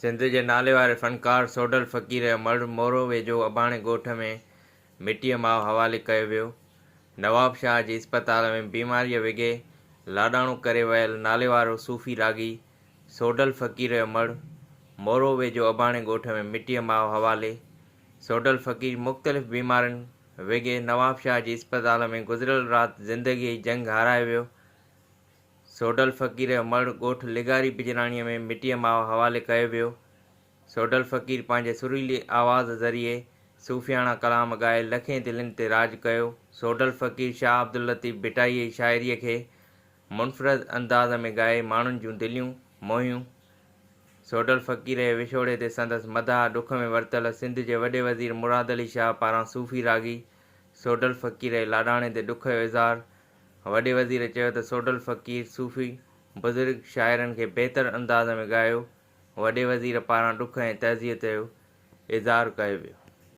سنڌ جي ناليواري فنڪار سوڍل فقير جو مڙهه مورو ويجهو اباڻي ڳوٺ ۾ مٽيء ماء حوالي ڪيو ويو. نوابشاهه جي اسپتال ۾ بيماريء وگهي لاڏاڻو ڪري ويل ناليوارو صوفي راڳي سوڍل فقير جو مڙهه مورو ويجهو اباڻي ڳوٺ ۾ مٽيء ماء حوالي. سوڍل فقير مختلف بيمارين وگهي نوابشاهه جي اسپتال ۾ گذريل رات زندگيء جي جنگ هارائي ويو. سوڍل فقير جو مڙهه ڳوٺ لغاري بجراڻيء ۾ مٽيء ماء حوالي ڪيو ويو. سوڍل فقير پنهنجي سريلي آواز ذريعي صوفياڻا ڪلام ڳائي لکين دلين تي راڄ ڪيو. سوڍل فقير شاهه عبداللطيف ڀٽائيء جي شاعريء کي منفرد انداز ۾ ڳائي ماڻهن جون دليون موهيون. سوڍل فقير جي وڇوڙي تي سندس مداح ڏک ۾ ورتل سنڌ جي وڏي وزير مراد علي شاهه پاران صوفي راڳي سوڍل فقير جي لاڏاڻي تي ڏک جو اظهار وڏي وزير چيو ته سوڍل فقير صوفي بزرگ شاعرن کي بهتر انداز ۾ ڳايو، وڏي وزير پاران ڏک ۽ تعزيت جو اظهار ڪيو ويو.